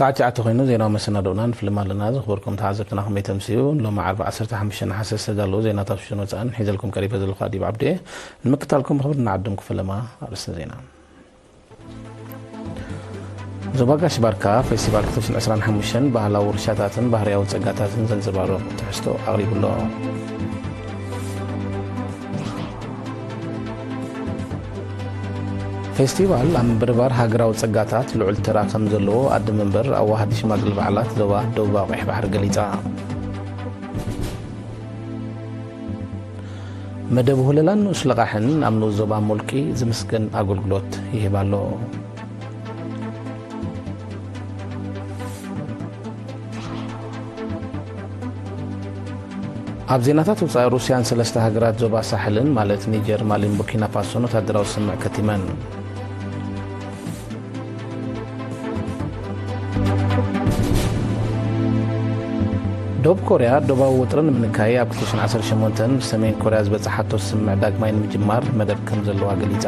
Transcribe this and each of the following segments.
ኣትዓቲ ኮይኑ ዜናዊ መሰናዶና ንፍልም ኣለና። ዝኽበርኩም ተዓዘብትና ከመይ ተምስዩ? ሎሚ ዓርቢ ዓሰርተ ሓሙሽተ ነሓሰ ዝተዳለዉ ዜናታት ውሽጥን ወጻእን ሒዘልኩም ቀሪበ ዘለኹ ኣዲብ ዓብዲ እየ። ንምክታልኩም ብኽብሪ ንዓድም ክፍለማ። ኣርእስተ ዜና። ዞባ ጋሽ ባርካ ፌስቲቫል ክልተ ሽሕን ዕስራን ሓሙሽተን ባህላዊ ውርሻታትን ባህርያዊ ጸጋታትን ዘንጸባርቕ ትሕዝቶ ኣቕሪቡ ኣሎ። ፌስቲቫል ኣብ ምብርባር ሃገራዊ ጸጋታት ልዑል ተራ ከም ዘለዎ ኣደ መንበር ኣዋሃዲ ሽማግለ በዓላት ዞባ ደቡብ ኣቑሕ ባሕሪ ገሊጻ። መደብ ሁለላን ንኡስ ለቓሕን ኣብ ንኡስ ዞባ ሞልቂ ዝምስገን ኣገልግሎት ይህብ ኣሎ። ኣብ ዜናታት ወጻኢ፣ ሩስያን ሰለስተ ሃገራት ዞባ ሳሕልን ማለት ኒጀር፣ ማሊን ቡርኪና ፋሶን ወታደራዊ ስምምዕ ከቲመን። ደቡብ ኮርያ ዶባዊ ውጥረት ንምንካይ ኣብ ክልተ ሽሕን ዓሰርተ ሸሞንተን ምስ ሰሜን ኮርያ ዝበጻሓቶ ስምምዕ ዳግማይ ንምጅማር መደብ ከም ዘለዋ ገሊጻ።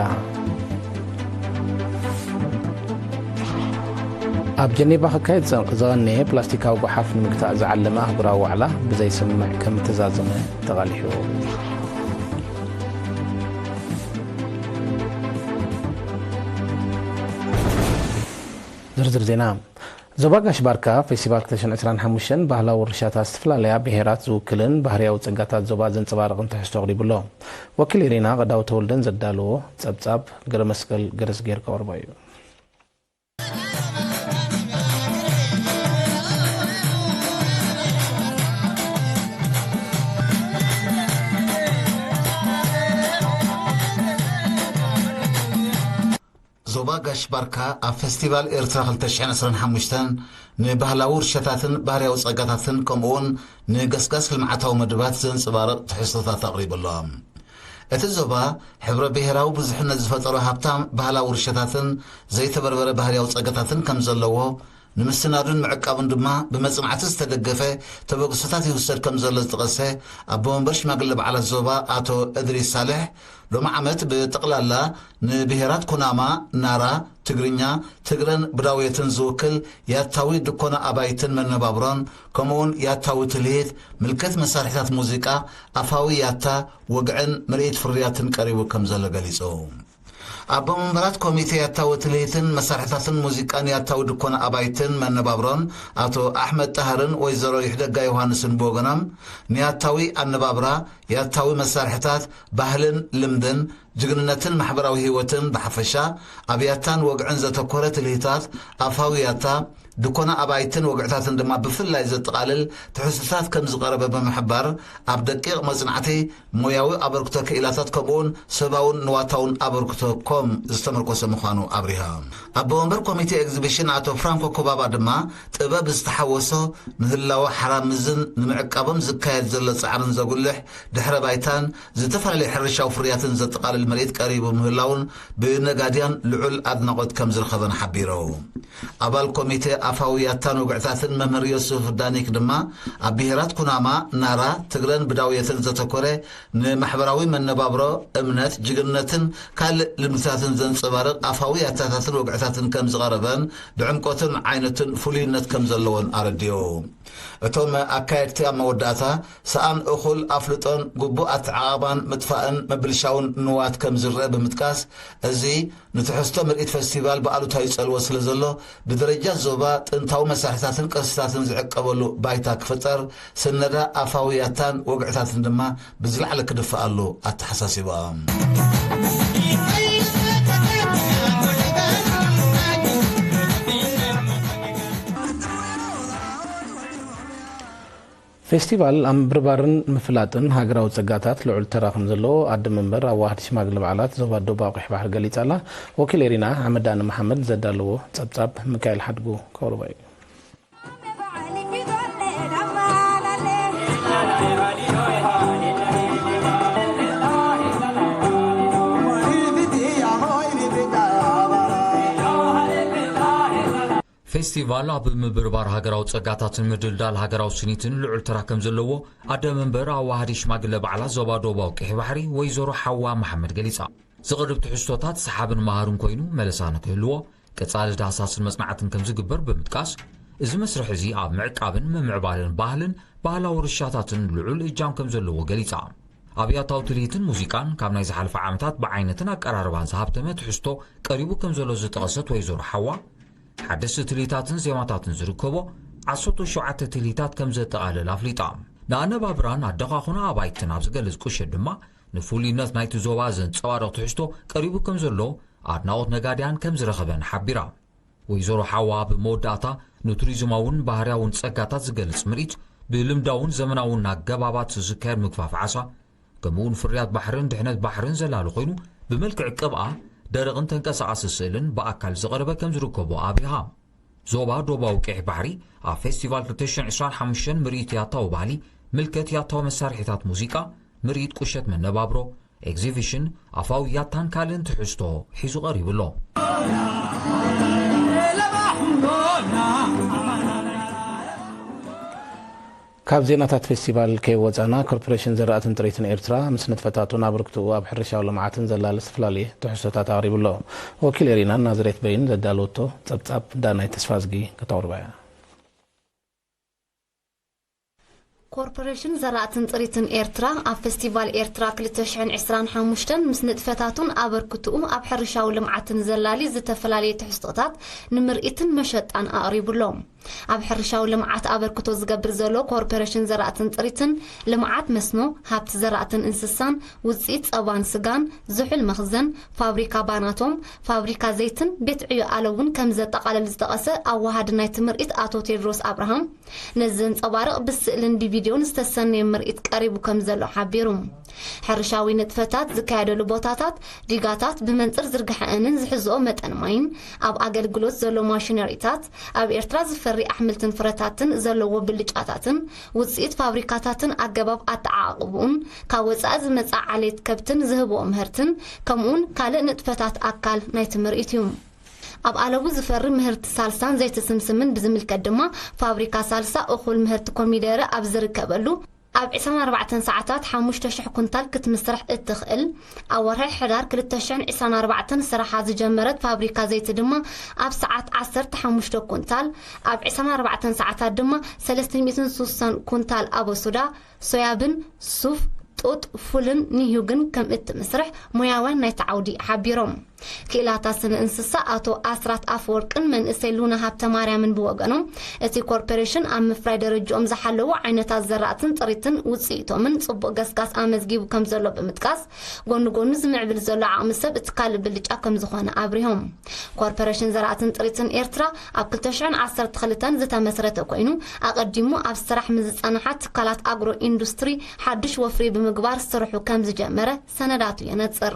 ኣብ ጀኔቫ ክካየድ ዝጸ-፣ ዝቐነየ ፕላስቲካዊ ጓሓፍ ንምግታእ ዝዓለመ ኣህጉራዊ ዋዕላ ብዘይ ስምምዕ ከም እተዛዘመ ተቓሊሑ። ዝርዝር ዜና። ዞባ ጋሽ ባርካ ፌስቲቫል ክልተ ሽሕን ዕስራን ሓሙሽተን ባህላዊ ውርሻታት ዝተፈላለያ ብሄራት ዝውክልን ባህርያዊ ጸጋታት ዞባ ዘንጸባርቕን ትሕዝቶ ኣቕሪቡ ኣሎ። ወኪል ኢሪና ቀዳው ተወልደን ዘዳለዎ ጸብጻብ ገረ መስቀል ገረስ ጌር ከቕርቦ እዩ። ዞባ ጋሽ ባርካ ኣብ ፌስቲቫል ኤርትራ ክልተ ሽሕን ዕስራን ሓሙሽተን ንባህላዊ ውርሻታትን ባህርያዊ ጸጋታትን ከምኡውን ንገስጋስ ልምዓታዊ መደባት ዘንጽባርቕ ትሕዝቶታት ኣቕሪቡ ኣሎ። እቲ ዞባ ሕብረ ብሄራዊ ብዙሕነት ዝፈጠሮ ሃብታም ባህላዊ ውርሻታትን ዘይተበርበረ ባህርያዊ ጸጋታትን ከም ዘለዎ፣ ንምስናዱን ምዕቃቡን ድማ ብመጽናዕቲ ዝተደገፈ ተበግሶታት ይውሰድ ከም ዘሎ ዝጠቐሰ ኣቦ መንበር ሽማግለ በዓላት ዞባ ኣቶ እድሪስ ሳልሕ፣ ሎሚ ዓመት ብጠቕላላ ንብሄራት ኩናማ፣ ናራ፣ ትግርኛ፣ ትግረን ብዳውየትን ዝውክል ያታዊ ድኮና ኣባይትን መነባብሮን፣ ከምኡውን ያታዊ ትልሂት፣ ምልክት መሳርሒታት ሙዚቃ፣ ኣፋዊ ያታ፣ ወግዕን ምርኢት ፍርያትን ቀሪቡ ከም ዘሎ ገሊጹ። ኣቦ መንበራት ኮሚቴ ያታዊ ትልሂትን መሳርሒታትን ሙዚቃን ያታዊ ድኮና ኣባይትን መነባብሮን ኣቶ ኣሕመድ ጣህርን ወይዘሮ ይሕደጋ ዮሃንስን ብወገኖም፣ ንያታዊ ኣነባብራ፣ ያታዊ መሳርሒታት፣ ባህልን ልምድን፣ ጅግንነትን ማሕበራዊ ህይወትን ብሓፈሻ፣ ኣብ ያታን ወግዕን ዘተኮረ ትልሂታት፣ ኣፋዊ ያታ፣ ድኮና ኣባይትን ወግዕታትን ድማ ብፍላይ ዘጠቓልል ትሕዝቶታት ከም ዝቐረበ ብምሕባር፣ ኣብ ደቂቕ መጽናዕቲ፣ ሞያዊ ኣበርክቶ ክኢላታት ከምኡውን ሰባውን ንዋታውን ኣበርክቶ ኮም ዝተመርኮሰ ምዃኑ ኣብሪሃ። ኣቦ ወንበር ኮሚቴ ኤግዚቢሽን ኣቶ ፍራንኮ ኮባባ ድማ፣ ጥበብ ዝተሓወሶ ንህላወ ሓራምዝን ንምዕቃቦም ዝካየድ ዘሎ ጻዕርን ዘጉልሕ ድሕረ ባይታን፣ ዝተፈላለዩ ሕርሻዊ ፍርያትን ዘጠቓልል ምርኢት ቀሪቡ ምህላውን ብነጋድያን ልዑል ኣድናቖት ከም ዝረኸበን ሓቢሩ። ኣባል ኮሚቴ ኣፋዊ ያታን ወግዕታትን መምህር ዮሱፍ ዳኒክ ድማ፣ ኣብ ብሄራት ኩናማ፣ ናራ፣ ትግረን ብዳውየትን ዘተኮረ ንማሕበራዊ መነባብሮ፣ እምነት፣ ጅግንነትን ካልእ ልምድታትን ዘንጸባርቕ ኣፋዊ ያታታትን ወግዕታትን ከም ዝቐረበን ብዕምቆትን ዓይነትን ፍሉይነት ከም ዘለዎን ኣረዲኡ። እቶም ኣካየድቲ ኣብ መወዳእታ፣ ሰኣን እኹል ኣፍልጦን ግቡእ ኣተዓቓቕባን ምጥፋእን ምብልሻውን ንዋት ከም ዝረአ ብምጥቃስ፣ እዚ ንትሕዝቶ ምርኢት ፈስቲቫል ብኣሉታዊ ይጸልዎ ስለ ዘሎ፣ ብደረጃ ዞባ ጥንታዊ መሳርሒታትን ቅርስታትን ዝዕቀበሉ ባይታ ክፍጠር፣ ስነዳ ኣፋዊ ያታን ወግዕታትን ድማ ብዝለዓለ ክድፈኣሉ ኣተሓሳሲቦም። ፌስቲቫል ኣብ ምብርባርን ምፍላጥን ሃገራዊ ጸጋታት ልዑል ተራ ከም ዘለዎ ኣደ መንበር ኣዋህድ ሽማግለ በዓላት ዞባ ዶብ ኣቑሕ ባሕሪ ገሊጻ ኣላ። ወኪል ኤሪና ኣሕመዳኒ መሓመድ ዘዳለዎ ጸብጻብ ሚካኤል ሓድጉ ከቕርቦ እዩ። ፌስቲቫል ኣብ ምብርባር ሃገራዊ ጸጋታትን ምድልዳል ሃገራዊ ስኒትን ልዑል ተራ ከም ዘለዎ ኣደ መንበር ኣዋሃዲ ሽማግለ በዓላት ዞባ ዶባዊ ቀይሕ ባሕሪ ወይዘሮ ሓዋ መሓመድ ገሊጻ። ዝቕርብ ትሕዝቶታት ሰሓብን መሃርን ኮይኑ መለሳ ንክህልዎ ቀጻሊ ዳህሳስን መጽናዕትን ከም ዝግበር ብምጥቃስ፣ እዚ መስርሕ እዚ ኣብ ምዕቃብን ምምዕባልን ባህልን ባህላዊ ውርሻታትን ልዑል እጃም ከም ዘለዎ ገሊጻ። ኣብ ያታዊ ትልሂትን ሙዚቃን ካብ ናይ ዝሓለፈ ዓመታት ብዓይነትን ኣቀራርባን ዝሃብተመ ትሕዝቶ ቀሪቡ ከም ዘሎ ዝጠቐሰት ወይዘሮ ሓዋ፣ ሓደስቲ ትልሂታትን ዜማታትን ዝርከቦ ዓሰርተ ሸውዓተ ትልሂታት ከም ዘጠቓልል ኣፍሊጣ። ንኣነባብራን ኣደኻኹና ኣባይትን ኣብ ዝገልጽ ቁሸት ድማ፣ ንፍሉይነት ናይቲ ዞባ ዘንጸባርቕ ትሕዝቶ ቀሪቡ ከም ዘሎ ኣድናቖት ነጋድያን ከም ዝረኸበን ሓቢራ። ወይዘሮ ሓዋ ብመወዳእታ፣ ንቱሪዝማውን ባህርያውን ጸጋታት ዝገልጽ ምርኢት፣ ብልምዳውን ዘመናውን ኣገባባት ዝካየድ ምግፋፍ ዓሳ፣ ከምኡውን ፍርያት ባሕርን ድሕነት ባሕርን ዘላሉ ኮይኑ፣ ብመልክዕ ቅብኣ፣ ደረቕን ተንቀሳቓሲ ስእልን ብኣካል ዝቐረበ ከም ዝርከቦ ኣብሪሃ። ዞባ ዶባዊ ቀይሕ ባሕሪ ኣብ ፌስቲቫል ክልተ ሽሕን ዕስራን ሓሙሽተን ምርኢት ያታዊ ባህሊ፣ ምልከት ያታዊ መሳርሒታት ሙዚቃ፣ ምርኢት ቁሸት መነባብሮ፣ ኤግዚቢሽን፣ ኣፋዊ ያታን ካልእን ትሕዝቶ ሒዙ ቀሪቡ ኣሎ። ካብ ዜናታት ፌስቲቫል ከይወጻና፣ ኮርፖሬሽን ዘራእትን ጥሪትን ኤርትራ ምስ ንጥፈታቱን ኣበርክትኡ ኣብ ሕርሻዊ ልምዓትን ዘላሊ ዝተፈላለየ ትሕዝቶታት ኣቕሪቡ ኣሎ። ወኪል ኤሪናን ናዝሬት በይን ዘዳለወቶ ጸብጻብ ዳናይ ተስፋዝጊ ከተቕርባ እያ። ኮርፖሬሽን ዘራእትን ጥሪትን ኤርትራ ኣብ ፌስቲቫል ኤርትራ ክልተ ሽሕን ዕስራን ሓሙሽተን ምስ ንጥፈታቱን ኣበርክትኡ ኣብ ሕርሻዊ ልምዓትን ዘላሊ ዝተፈላለየ ትሕዝቶታት ንምርኢትን መሸጣን ኣቕሪቡ ኣሎ። ኣብ ሕርሻዊ ልምዓት ኣበርክቶ ዝገብር ዘሎ ኮርፖሬሽን ዘራእትን ጥሪትን፣ ልምዓት መስኖ፣ ሃብቲ ዘራእትን እንስሳን፣ ውፅኢት ፀባን ስጋን፣ ዝሑል መኽዘን፣ ፋብሪካ ባናቶም፣ ፋብሪካ ዘይትን ቤት ዕዮ ኣለውን ከም ዘጠቓለል ዝጠቐሰ ኣዋሃዲ ናይቲ ምርኢት ኣቶ ቴድሮስ ኣብርሃም፣ ነዚ ዘንፀባርቕ ብስእልን ብቪድዮን ዝተሰነየ ምርኢት ቀሪቡ ከም ዘሎ ሓቢሩ። ሕርሻዊ ንጥፈታት ዝካየደሉ ቦታታት፣ ዲጋታት፣ ብመንጽር ዝርግሐአንን ዝሕዝኦ መጠን ማይን፣ ኣብ ኣገልግሎት ዘሎ ማሽነሪታት፣ ኣብ ኤርትራ ዝፈሪ ኣሕምልትን ፍረታትን ዘለዎ ብልጫታትን፣ ውጽኢት ፋብሪካታትን ኣገባብ ኣተዓቓቕብኡን፣ ካብ ወጻኢ ዝመጽኣ ዓሌት ከብትን ዝህብኦ ምህርትን፣ ከምኡውን ካልእ ንጥፈታት ኣካል ናይቲ ምርኢት እዩ። ኣብ ኣለቡ ዝፈሪ ምህርቲ ሳልሳን ዘይቲ ስምስምን ብዝምልከት ድማ፣ ፋብሪካ ሳልሳ እኹል ምህርቲ ኮሚደረ ኣብ ዝርከበሉ፣ ኣብ ዕስራን ኣርባዕተን ሰዓታት ሓሙሽተ ሽሕ ኩንታል ክትምስርሕ እትኽእል፣ ኣብ ወርሒ ሕዳር ክልተ ሽሕን ዕስራን ኣርባዕተን ስራሓ ዝጀመረት ፋብሪካ ዘይቲ ድማ፣ ኣብ ሰዓት ዓሰርተ ሓሙሽተ ኩንታል፣ ኣብ ዕስራን ኣርባዕተን ሰዓታት ድማ ሰለስተ ሚእትን ስሳን ኩንታል ኣበሱዳ፣ ሶያብን፣ ሱፍ፣ ጡጥ፣ ፉልን ኒሁግን ከም እትምስርሕ ሞያውያን ናይቲ ዓውዲ ሓቢሮም። ክኢላታት ስነ እንስሳ ኣቶ ኣስራት ኣፈወርቅን መንእሰይ ሉና ሃብተማርያምን ብወገኖም፣ እቲ ኮርፖሬሽን ኣብ ምፍራይ ደረጃኦም ዝሓለዉ ዓይነታት ዘራእትን ጥሪትን ውፅኢቶምን ፅቡቕ ገስጋስ ኣመዝጊቡ ከም ዘሎ ብምጥቃስ፣ ጎኒ ጎኒ ዝምዕብል ዘሎ ዓቕሚ ሰብ እቲ ካልእ ብልጫ ከም ዝኾነ ኣብሪሆም። ኮርፖሬሽን ዘራእትን ጥሪትን ኤርትራ ኣብ ክልተ ሽሕን ዓሰርተ ክልተን ዝተመስረተ ኮይኑ፣ ኣቐዲሙ ኣብ ስራሕ ምስ ዝጸንሓ ትካላት ኣግሮ ኢንዱስትሪ ሓድሽ ወፍሪ ብምግባር ስርሑ ከም ዝጀመረ ሰነዳቱ የነጽር።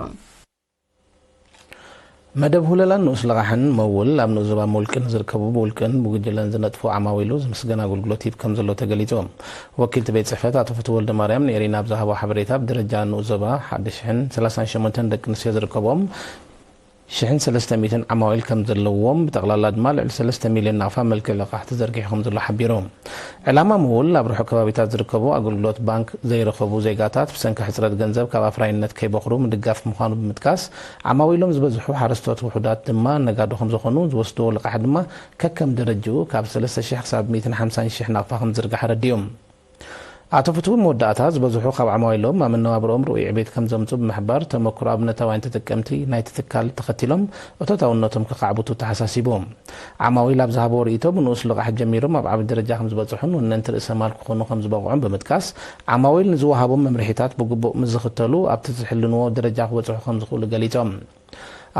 መደብ ሁለላን ንኡስ ልቓሕን መውል ኣብ ንኡስ ዞባ ምውልቅን ዝርከቡ ብውልቅን ብጉጅለን ዝነጥፉ ዓማዊሉ ዝምስገን ኣገልግሎት ሂብ ከም ዘሎ ተገሊጹ። ወኪልቲ ቤት ጽሕፈት ኣቶ ፍትው ወልደማርያም ንኤሪና ኣብ ዝሃቦ ሓበሬታ፣ ኣብ ደረጃ ንኡስ ዞባ ሓደ ሽሕን ሰላሳን ሸሞንተን ደቂ ኣንስትዮ ዝርከብኦም ሽሕን ሰለስተ ሚእትን ዓማዊል ከም ዘለዎም፣ ብጠቕላላ ድማ ልዕሊ ሰለስተ ሚልዮን ናቕፋ መልክዕ ልቓሕ ተዘርጊሑ ከም ዘሎ ሓቢሩ። ዕላማ ምውል ኣብ ርሑቕ ከባቢታት ዝርከቡ ኣገልግሎት ባንክ ዘይረኸቡ ዜጋታት ብሰንኪ ሕጽረት ገንዘብ ካብ ኣፍራይነት ከይበኽሩ ምድጋፍ ምዃኑ ብምጥቃስ፣ ዓማዊሎም ዝበዝሑ ሓረስቶት ውሑዳት ድማ ነጋዶ ከም ዝኾኑ፣ ዝወስድዎ ልቓሕ ድማ ከከም ደረጅኡ ካብ ሰለስተ ሽሕ ክሳብ ሚእትን ሓምሳን ሽሕ ናቕፋ ከም ዝዝርጋሕ ኣረዲኡ። ኣቶ ፍትዊ መወዳእታ፣ ዝበዝሑ ካብ ዓማዊሎም ኣብ መነባብሮኦም ርኡይ ዕቤት ከም ዘምጹ ብምሕባር፣ ተመክሮ ኣብነታውያን ተጠቀምቲ ናይቲ ትካል ተኸቲሎም እቶታውነቶም ከኻዕብቱ ተሓሳሲቡ። ዓማዊል ኣብ ዝሃብዎ ርእይቶ፣ ብንኡስ ልቓሕ ጀሚሮም ኣብ ዓቢ ደረጃ ከም ዝበጽሑን ወነንቲ ርእሰ ማል ክኾኑ ከም ዝበቕዑን ብምጥቃስ፣ ዓማዊል ንዝወሃቦም መምርሒታት ብግቡእ ምስ ዝኽተሉ ኣብቲ ዝሕልንዎ ደረጃ ክበጽሑ ከም ዝኽእሉ ገሊጾም።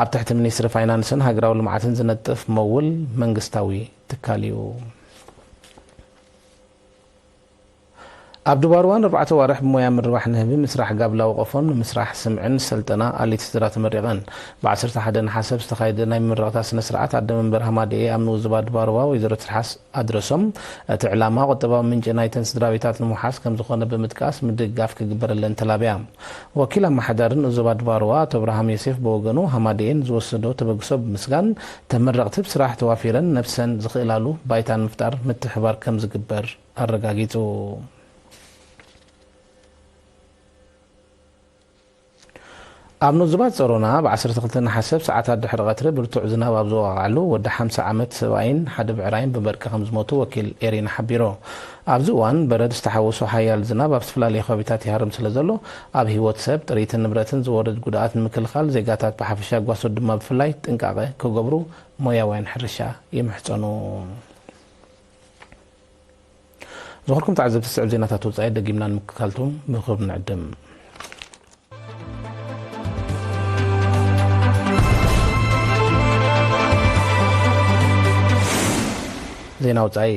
ኣብ ትሕቲ ሚኒስትሪ ፋይናንስን ሃገራዊ ልምዓትን ዝነጥፍ መውል መንግስታዊ ትካል እዩ። ኣብ ድባርዋ ንኣርባዕተ ኣዋርሕ ብሞያ ምርባሕ ንህቢ ምስራሕ ጋብላዊ ቆፎን ንምስራሕ ስምዕን ሰልጠና ኣሊት ስድራ ተመሪቐን። ብ ዓሰርተ ሓደ ነሓሰ ዝተኻየደ ናይ ምምረቕታ ስነ ስርዓት ኣደ መንበር ሃማደኤ ኣብ ንኡስ ዞባ ድባርዋ ወይዘሮ ትርሓስ ኣድረሶም፣ እቲ ዕላማ ቁጠባዊ ምንጪ ናይተን ስድራ ቤታት ንምውሓስ ከም ዝኾነ ብምጥቃስ ምድግጋፍ ክግበረለን ተላብያ። ወኪል ኣመሓዳሪ ንኡስ ዞባ ድባርዋ ኣቶ ኣብርሃም ዮሴፍ ብወገኑ፣ ሃማደኤ ንዝወሰዶ ተበግሶ ብምስጋን፣ ተመረቕቲ ብስራሕ ተዋፊረን ነብሰን ዝኽእላሉ ባይታ ንምፍጣር ምትሕብባር ከም ዝግበር ኣረጋጊጹ። ኣብ ኑዝባት ጸሮና፣ ብ ዓሰርተ ክልተ ነሓሰ ሰዓታት ድሕሪ ቀትሪ ብርቱዕ ዝናብ ኣብ ዝወቓዓሉ፣ ወዲ ሓምሳ ዓመት ሰብኣይን ሓደ ብዕራይን ብበርቂ ከም ዝሞቱ ወኪል ኤሪና ሓቢሩ። ኣብዚ እዋን፣ በረድ ዝተሓወሶ ሓያል ዝናብ ኣብ ዝተፈላለዩ ከባቢታት ይሃርም ስለ ዘሎ፣ ኣብ ህይወት ሰብ፣ ጥሪትን ንብረትን ዝወርድ ጉድኣት ንምክልኻል፣ ዜጋታት ብሓፈሻ፣ ጓሶት ድማ ብፍላይ ጥንቃቐ ክገብሩ ሞያውያን ሕርሻ ይምሕጸኑ። ዝኸበርኩም ተዓዘብቲ፣ ዝስዕብ ዜናታት ወጻኢ ደጊምና ንምክትታልኩም ብኽብሪ ንዕድም። ዜና ወጻኢ።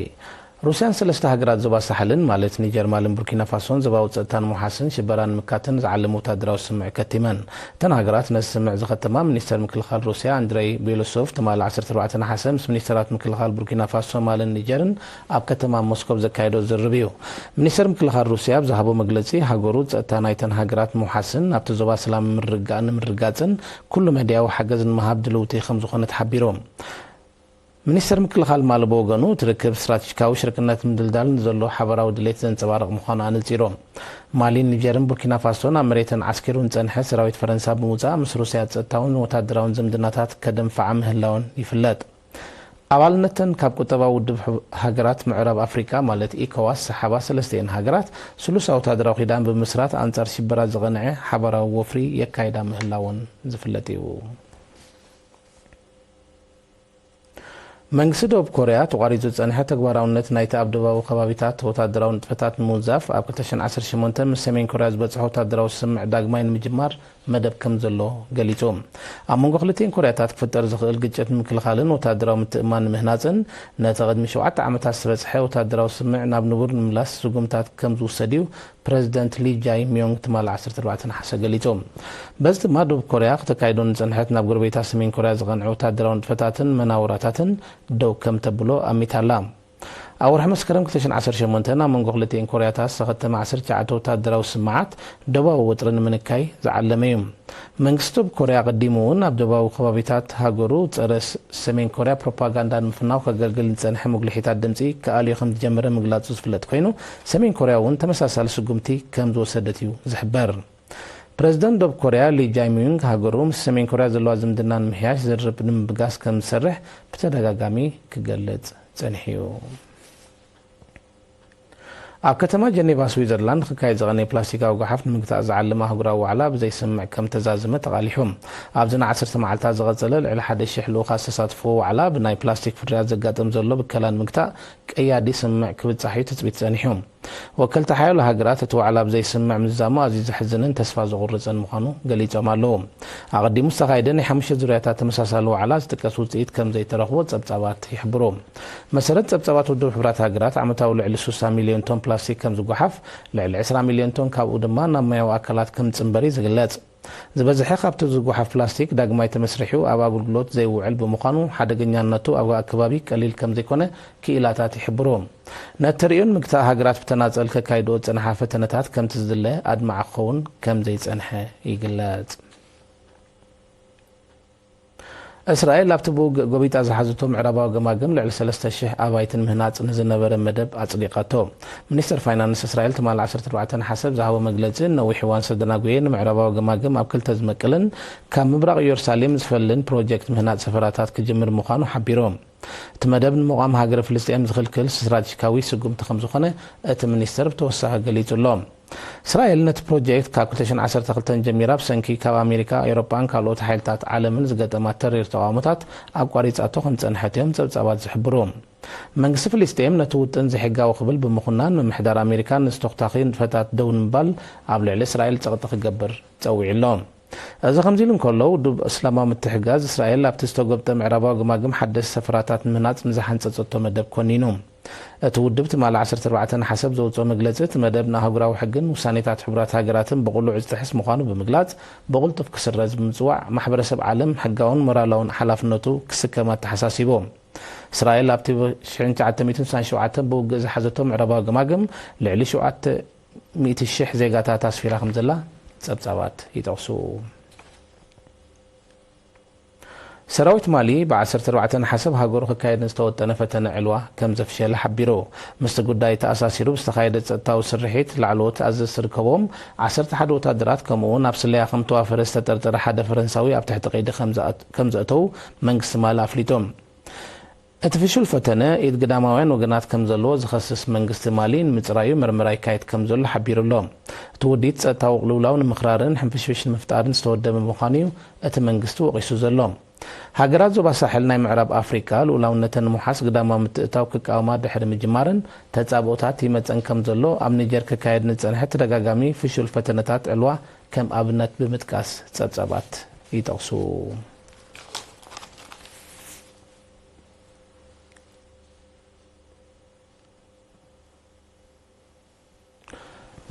ሩስያን ሰለስተ ሃገራት ዞባ ሳሕልን፣ ማለት ኒጀር፣ ማልን ቡርኪና ፋሶን፣ ዞባዊ ጸጥታን ምውሓስን ሽበራን ንምካትን ዝዓለመ ወታደራዊ ስምምዕ ከቲመን። እተን ሃገራት ነዚ ስምምዕ ዝኸተማ፣ ሚኒስተር ምክልኻል ሩስያ ኣንድሬይ ቤሎሶቭ ትማሊ ዓሰርተ ኣርባዕተ ነሓሰ ምስ ሚኒስተራት ምክልኻል ቡርኪና ፋሶ፣ ማልን ኒጀርን ኣብ ከተማ ሞስኮ ዘካየዶ ዝርርብ እዩ። ሚኒስተር ምክልኻል ሩስያ ኣብ ዝሃቦ መግለጺ፣ ሃገሩ ጸጥታ ናይተን ሃገራት ምውሓስን ናብቲ ዞባ ሰላም ምርግጋእ ንምርግጋጽን ኩሉ መዳያዊ ሓገዝ ንምሃብ ድልውቲ ከም ዝኾነት ሓቢሩ። ሚኒስተር ምክልኻል ማሊ ብወገኑ፣ እቲ ርክብ ስትራቴጂካዊ ሽርክነት ምድልዳል ንዘሎ ሓባራዊ ድሌት ዘንጸባርቕ ምዃኑ ኣነጺሩ። ማሊን ኒጀርን ቡርኪና ፋሶን ኣብ መሬተን ዓስኪሩ ንጸንሐ ሰራዊት ፈረንሳ ብምውጻእ፣ ምስ ሩስያ ጸጥታውን ወታደራውን ዝምድናታት ከደንፍዓ ምህላወን ይፍለጥ። ኣባልነተን ካብ ቁጠባዊ ውድብ ሕ-፣ ሃገራት ምዕራብ ኣፍሪቃ፣ ማለት ኢኮዋስ፣ ዝሰሓባ ሰለስቲኤን ሃገራት፣ ስሉሳዊ ወታደራዊ ኪዳን ብምስራት ኣንጻር ሽበራ ዝቐንዐ ሓባራዊ ወፍሪ የካይዳ ምህላወን ዝፍለጥ እዩ። መንግስቲ ደቡብ ኮርያ ተቋሪጹ ዝጸንሐ ተግባራውነት ናይቲ ኣብ ደቡባዊ ከባቢታት ወታደራዊ ንጥፈታት ንምውንዛፍ ኣብ ክልተ ሽሕን ዓሰርተ ሸሞንተን ምስ ሰሜን ኮርያ ዝበጽሖ ወታደራዊ ስምምዕ ዳግማይ ንምጅማር መደብ ከም ዘሎ ገሊጹ። ኣብ መንጎ ክልቲኤን ኮርያታት ክፍጠር ዝኽእል ግጭት ንምክልኻልን ወታደራዊ ምትእምማን ንምህናጽን፣ ነቲ ቅድሚ ሸውዓተ ዓመታት ዝተበጽሐ ወታደራዊ ስምምዕ ናብ ንቡር ንምምላስ ስጉምታት ከም ዝውሰድ እዩ ፕረዚደንት ሊ ጃይ ሚዮንግ ትማሊ ዓሰርተ ኣርባዕተ ነሓሰ ገሊጹ። በዚ ድማ ደቡብ ኮርያ ክተካይዶ ንጸንሐት ናብ ጎረቤታ ሰሜን ኮርያ ዝቐንዐ ወታደራዊ ንጥፈታትን መናውራታትን ደው ከም ተብሎ ኣሚታ ኣላ። ኣብ ወርሒ መስከረም ክልተ ሽሕን ዓሰርተ ሸሞንተን ኣብ መንጎ ክልቲኤን ኮርያታት ዝተኸተመ ዓሰርተ ትሽዓተ ወታደራዊ ስምምዓት ደቡባዊ ወጥሪ ንምንካይ ዝዓለመ እዩ። መንግስቲ ደቡብ ኮርያ ኣቐዲሙ እውን ኣብ ደቡባዊ ከባቢታት ሃገሩ ጸረ ስ-፣ ሰሜን ኮርያ ፕሮፓጋንዳ ንምፍናው ከገልግል ዝጸንሐ መጉልሒታት ድምጺ ክኣልዮ ከም ዝጀመረ ምግላጹ ዝፍለጥ ኮይኑ፣ ሰሜን ኮርያ እውን ተመሳሳሊ ስጉምቲ ከም ዝወሰደት እዩ ዝሕበር። ፕረዚደንት ደቡብ ኮርያ ሊ ጃይሚዩንግ፣ ሃገሩ ምስ ሰሜን ኮርያ ዘለዋ ዝምድና ንምሕያሽ ዝርርብ ንምብጋስ ከም ዝሰርሕ ብተደጋጋሚ ክገልጽ ጸኒሑ እዩ። ኣብ ከተማ ጀኔቫ ስዊዘርላንድ ክካየድ ዝቐነየ ፕላስቲካዊ ጓሓፍ ንምግታእ ዝዓለመ ኣህጉራዊ ዋዕላ ብዘይስምምዕ ከም ተዛዘመ ተቓሊሑ። ኣብዚ ንዓሰርተ መዓልታት ዝቐጸለ ልዕሊ ሓደ ሽሕ ልኡኻት ዝተሳተፍዎ ዋዕላ፣ ብናይ ፕላስቲክ ፍርያት ዘጋጥም ዘሎ ብከላ ንምግታእ ቀያዲ ስምምዕ ክብጻሕ እዩ ትጽቢት ጸኒሑ። ወከልቲ ሓያሎ ሃገራት፣ እቲ ዋዕላ ብዘይስምምዕ ምዝዛሙ ኣዝዩ ዘሕዝንን ተስፋ ዘቑርጽን ምዃኑ ገሊጾም ኣለዉ። ኣቐዲሙ ዝተኻየደ ናይ ሓሙሽተ ዙርያታት ተመሳሳሊ ዋዕላ ዝጥቀስ ውጽኢት ከም ዘይተረኽቦ ጸብጻባት ይሕብሩ። መሰረት ጸብጻባት ውድብ ሕቡራት ሃገራት፣ ዓመታዊ ልዕሊ ስሳ ሚልዮን ቶን ፕላስቲክ ከም ዝጓሓፍ፣ ልዕሊ ዕስራ ሚልዮን ቶን ካብኡ ድማ ናብ ማያዊ ኣካላት ከም ዝጽንበር እዩ ዝግለጽ። ዝበዝሐ ካብቲ ዝጓሓፍ ፕላስቲክ ዳግማይ ተመስሪሑ ኣብ ኣገልግሎት ዘይውዕል ብምዃኑ፣ ሓደገኛነቱ ኣብ ኣከባቢ ቀሊል ከም ዘይኮነ ክኢላታት ይሕብሩ። ነቲ ተርእዮ ንምግታእ፣ ሃገራት ብተናጸል ከካይድኦ ዝጸንሓ ፈተነታት ከምቲ ዝድለ ኣድማዒ ክኸውን ከም ዘይጸንሐ ይግለጽ። እስራኤል ኣብቲ ብውግእ ጎቢጣ ዝሓዘቶ ምዕራባዊ ገማግም ልዕሊ ሰለስተ ሽሕ ኣባይቲ ንምህናጽ ንዝነበረ መደብ ኣጽዲቓቶ። ሚኒስተር ፋይናንስ እስራኤል ትማሊ ዓሰርተ ኣርባዕተ ነሓሰ ኣብ ዝሃቦ መግለጺ፣ ነዊሕ እዋን ዝተደናጎየ ንምዕራባዊ ገማግም ኣብ ክልተ ዝመቅልን ካብ ምብራቕ ኢየሩሳሌም ዝፈልን ፕሮጀክት ምህናጽ ሰፈራታት ክጅምር ምዃኑ ሓቢሩ። እቲ መደብ ንምቋም ሃገረ ፍልስጤም ዝኽልክል ስትራቴጂካዊ ስጉምቲ ከም ዝኾነ እቲ ሚኒስተር ብተወሳኺ ገሊጹ ኣሎ። እስራኤል ነቲ ፕሮጀክት ካብ ክልተ ሽሕን ዓሰርተ ክልተን ጀሚራ ብሰንኪ ካብ ኣሜሪካ፣ ኤውሮጳን ካልኦት ሓይልታት ዓለምን ዝገጠማ ተሪር ተቓውሞታት ኣቋሪጻቶ ከም ዝጸንሐት እዮም ጸብጻባት ዝሕብሩ። መንግስቲ ፍልስጤም ነቲ ውጥን ዘይሕጋዊ ክብል ብምኹናን፣ ምምሕዳር ኣሜሪካ ነዚ ተኹታኺ ንጥፈታት ደው ንምባል ኣብ ልዕሊ እስራኤል ጸቕጢ ክገብር ጸዊዑ ኣሎ። እዚ ከምዚ ኢሉ እንከሎ፣ ውድብ እስላማዊ ምትሕግጋዝ እስራኤል ኣብቲ ዝተጎብጠ ምዕራባዊ ገማግም ሓደስቲ ሰፈራታት ንምህናጽ ንዝሓንጸጸቶ መደብ ኮኒኑ። እቲ ውድብ ትማሊ ዓሰርተ ኣርባዕተ ነሓሰ ኣብ ዘውጽኦ መግለጺ፣ እቲ መደብ ንኣህጉራዊ ሕግን ውሳኔታት ሕቡራት ሃገራትን ብቕሉዕ ዝጥሕስ ምዃኑ ብምግላጽ፣ ብቕልጡፍ ክስረዝ ብምጽዋዕ፣ ማሕበረሰብ ዓለም ሕጋውን ሞራላውን ሓላፍነቱ ክስከም ኣተሓሳሲቡ። እስራኤል ኣብቲ ብ ሽሕን ትሽዓተ ሚእትን ስሳን ሸውዓተን ብውግእ ዝሓዘቶ ምዕራባዊ ገማግም ልዕሊ ሸውዓተ ሚእቲ ሽሕ ዜጋታት ኣስፊራ ከም ዘላ ጸብጻባት ይጠቕሱ። ሰራዊት ማሊ ብ ዓሰርተ ኣርባዕተ ነሓሰ ኣብ ሃገሩ ክካየድ ንዝተወጠነ ፈተነ ዕልዋ ከም ዘፍሸለ ሓቢሩ። ምስቲ ጉዳይ ተኣሳሲሩ ብዝተኻየደ ጸጥታዊ ስርሒት ላዕለዎት ኣዘዝቲ ዝርከቦም ዓሰርተ ሓደ ወታደራት ከምኡ እውን ኣብ ስለያ ከም ተዋፈረ ዝተጠርጠረ ሓደ ፈረንሳዊ ኣብ ትሕቲ ቀይዲ ከም ዘኣት-፣ ከም ዘእተዉ መንግስቲ ማሊ ኣፍሊጡ። እቲ ፍሹል ፈተነ ኢድ ግዳማውያን ወገናት ከም ዘለዎ ዝኸስስ መንግስቲ ማሊ ንምጽራዩ መርመራ ይካየድ ከም ዘሎ ሓቢሩ ኣሎ። እቲ ውዲት ጸጥታዊ ቅልውላው ንምኽራርን ሕንፍሽፍሽ ንምፍጣርን ዝተወደበ ምዃኑ እዩ እቲ መንግስቲ ወቒሱ ዘሎ። ሃገራት ዞባ ሳሕል ናይ ምዕራብ ኣፍሪቃ ልኡላውነተን ንምውሓስ ግዳማዊ ምትእትታው ክቃወማ ድሕሪ ምጅማረን ተጻብኦታት ይመጸን ከም ዘሎ ኣብ ኒጀር ክካየድ ንዝጸንሐ ተደጋጋሚ ፍሹል ፈተነታት ዕልዋ ከም ኣብነት ብምጥቃስ ጸብጻባት ይጠቕሱ።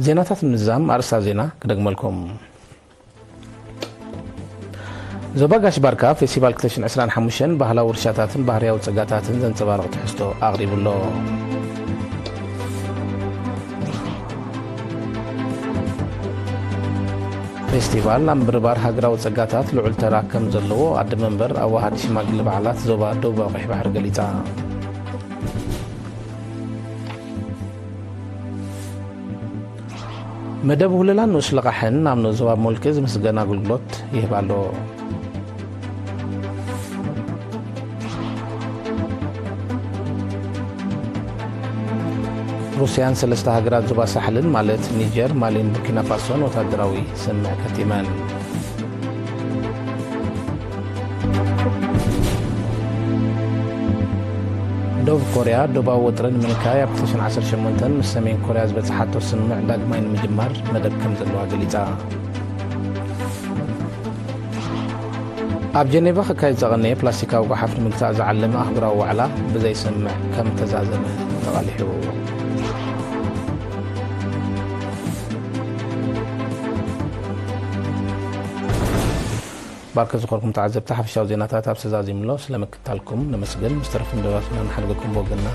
ዜናታት ምዝዛም ኣርእስታት ዜና ክደግመልኩም። ዞባ ጋሽ ባርካ ፌስቲቫል ክልተ ሽሕን ዕስራን ሓሙሽተን ባህላዊ ውርሻታትን ባህርያዊ ጸጋታትን ዘንጸባርቕ ትሕዝቶ ኣቕሪቡ ኣሎ። ፌስቲቫል ኣብ ምብርባር ሃገራዊ ጸጋታት ልዑል ተራ ከም ዘለዎ ኣደ መንበር ኣዋሃዲ ሽማግለ በዓላት ዞባ ደቡባዊ ቀይሕ ባሕሪ ገሊጻ። መደብ ውህለላን ንኡስ ልቓሕን ናብ ንኡስ ዞባ ሙልቂ ዝምስገን ኣገልግሎት ይህብ ኣሎ። ሩስያን ሰለስተ ሃገራት ዞባ ሳሕልን ማለት ኒጀር፣ ማሊን ቡርኪና ፋሶን ወታደራዊ ስምምዕ ከቲመን። ደቡብ ኮርያ ዶባዊ ወጥሪ ንምንካይ ኣብ ክልተ ሽሕን ዓሰርተ ሸሞንተን ምስ ሰሜን ኮርያ ዝበጽሓቶ ስምምዕ ዳግማይ ንምጅማር መደብ ከም ዘለዋ ገሊጻ። ኣብ ጀኔቫ ክካየድ ዝቐነየ ፕላስቲካዊ ጓሓፍ ንምግታእ ዝዓለመ ኣህጉራዊ ዋዕላ ብዘይ ስምምዕ ከም ተዛዘመ ተቓሊሑ። ባርከ ዝኾርኩም ተዓዘብቲ ሓፈሻዊ ዜናታት ኣብ ሰዛዚምሎ ስለ ምክታልኩም ነመስግን። ምስ ተረፍ መደባትና ንሓድገኩም ብወገንና